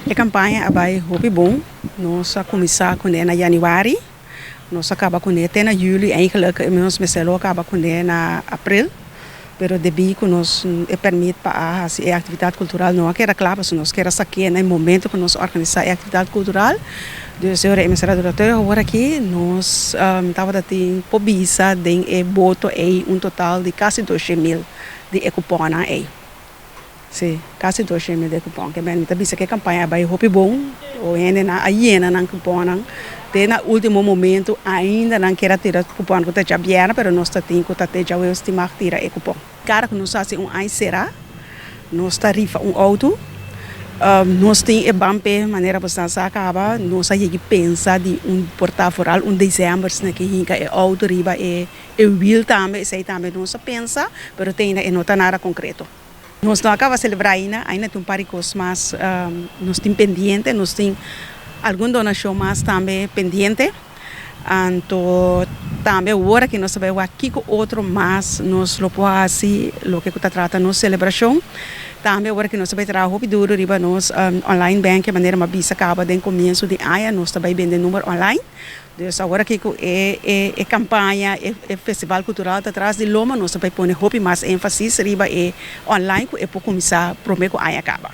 E kampaña a bai hopi bon. Nos a kuminsá kuné na yanüari, nos a kaba kuné te na yüli. Eigenlijk nos mester lo a kaba kuné na aprel, pero debí ku nos e pèrmit pa a hasi e aktividat kultural no a keda kla, pasobra nos kier a sak'é na e momento ku nos organisá e aktividat kultural. Dus e ora e mester a dura te awor aki. Nos tabata tin por bisa den e boto ei un total di kasi 200.000 di e kuponnan ei. Sí, kasi 200.000 di e kupon. Ke men mi ta bisa ku e kampaña a bai hopi bon. O hendenan a yena nan kuponnan te na último momento. Ainda nan kier a tira kupon ku ta djabièrnè, pero nos ta tin ku ta te djaweus tin mag tira e kupon. Kada ku nos hasi un aña será, nos ta rifa un outo. Nos tin e ban p'e manera bo sa sa kaba. Nos a yegi pensa di un por ta foral un desèmber asina ke hinka e outo riba e wiel tambe. Esei tambe nos a pensa, pero te ainda e no ta nada konkreto. Nos no a kaba selebrá ainda, ainda tin un par di kos mas nos tin pendiente, nos tin algun donashon mas tambe pendiente. Anto tambe awor aki nos ta bai wak kiko otro mas nos lo por hasi loke ku ta trata nos selebrashon. Tambe awor aki nos ta bai traha hopi duru riba nos online banking, manera mi a bisa kaba den komienso di aña nos ta bai bende number online. Dus awor aki ku e e kampaña, e festival kultural ta tras di loma, nos ta bai pone hopi mas énfasis riba e online ku e por kuminsá promé ku aña kaba.